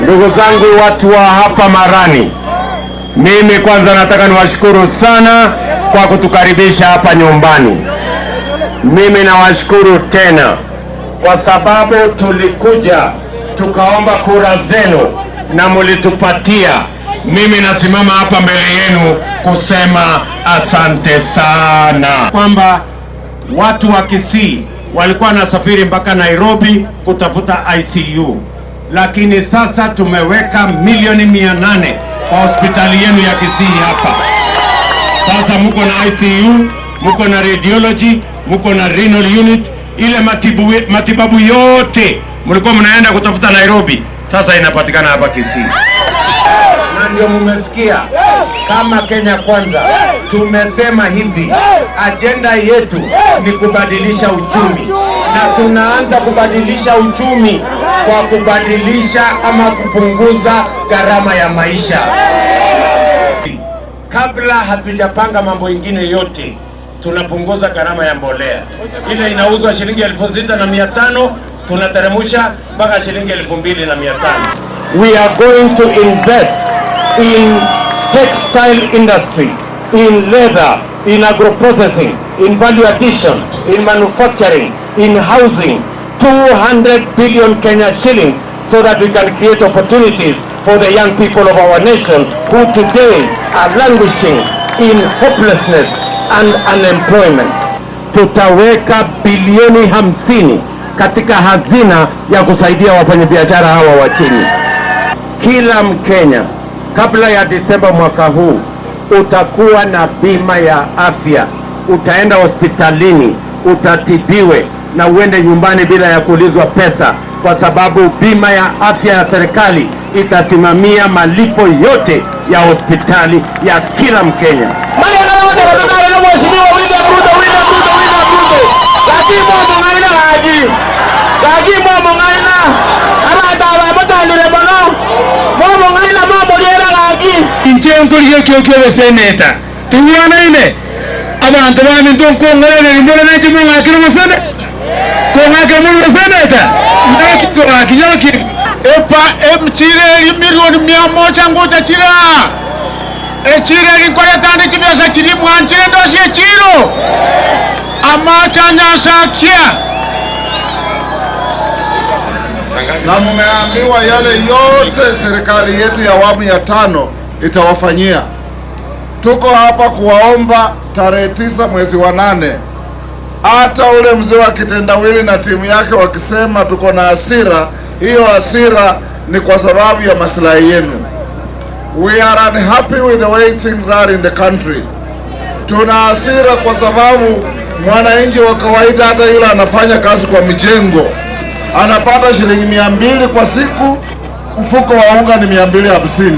Ndugu zangu watu wa hapa Marani, mimi kwanza nataka niwashukuru sana kwa kutukaribisha hapa nyumbani. Mimi nawashukuru tena kwa sababu tulikuja tukaomba kura zenu na mulitupatia. Mimi nasimama hapa mbele yenu kusema asante sana, kwamba watu wa Kisii walikuwa wanasafiri mpaka Nairobi kutafuta ICU, lakini sasa tumeweka milioni 800 kwa hospitali yenu ya Kisii hapa. Sasa muko na ICU, muko na radiology, muko na renal unit. Ile matibabu yote mlikuwa mnaenda kutafuta Nairobi, sasa inapatikana hapa Kisii. Na ndio mumesikia kama Kenya Kwanza tumesema hivi, ajenda yetu ni kubadilisha uchumi, na tunaanza kubadilisha uchumi kwa kubadilisha ama kupunguza gharama ya maisha. Kabla hatujapanga mambo ingine yote, tunapunguza gharama ya mbolea. Ile inauzwa shilingi 6,500 tunateremusha mpaka shilingi 2,500. We are going to invest in textile industry, in leather, in agro-processing, in value addition, in manufacturing, in housing, 200 billion Kenya shillings so that we can create opportunities for the young people of our nation who today are languishing in hopelessness and unemployment. Tutaweka bilioni 50 katika hazina ya kusaidia wafanyabiashara hawa wa chini. Kila Mkenya kabla ya Disemba mwaka huu utakuwa na bima ya afya, utaenda hospitalini utatibiwe na uende nyumbani bila ya kuulizwa pesa, kwa sababu bima ya afya ya serikali itasimamia malipo yote ya hospitali ya kila Mkenya. Mheshimiwa William Ruto, William Ruto, William Ruto. Gaki momong'aina gaki. Gaki momong'aina. Abantu aba mutandire mono. Momong'aina momoriera gaki. Inche nkorige kio kio seneta tuwanaine abantu bami ntonkong'erere mbona nanche mong'akire mosene kong'akire mono seneta yakigoraki yaki Epa emchire milioni 100 ngocha chira echire nkoretande chibesa chiri mwanchire ndosie chiro amacha nyasakia. Na mmeambiwa yale yote serikali yetu ya awamu ya tano itawafanyia. Tuko hapa kuwaomba tarehe 9 mwezi wa 8, hata ule mzee wa kitendawili na timu yake wakisema tuko na hasira, hiyo hasira ni kwa sababu ya maslahi yenu. We are unhappy with the way things are in the country. Tuna hasira kwa sababu mwananchi wa kawaida, hata yule anafanya kazi kwa mijengo, anapata shilingi 200 kwa siku, mfuko wa unga ni 250.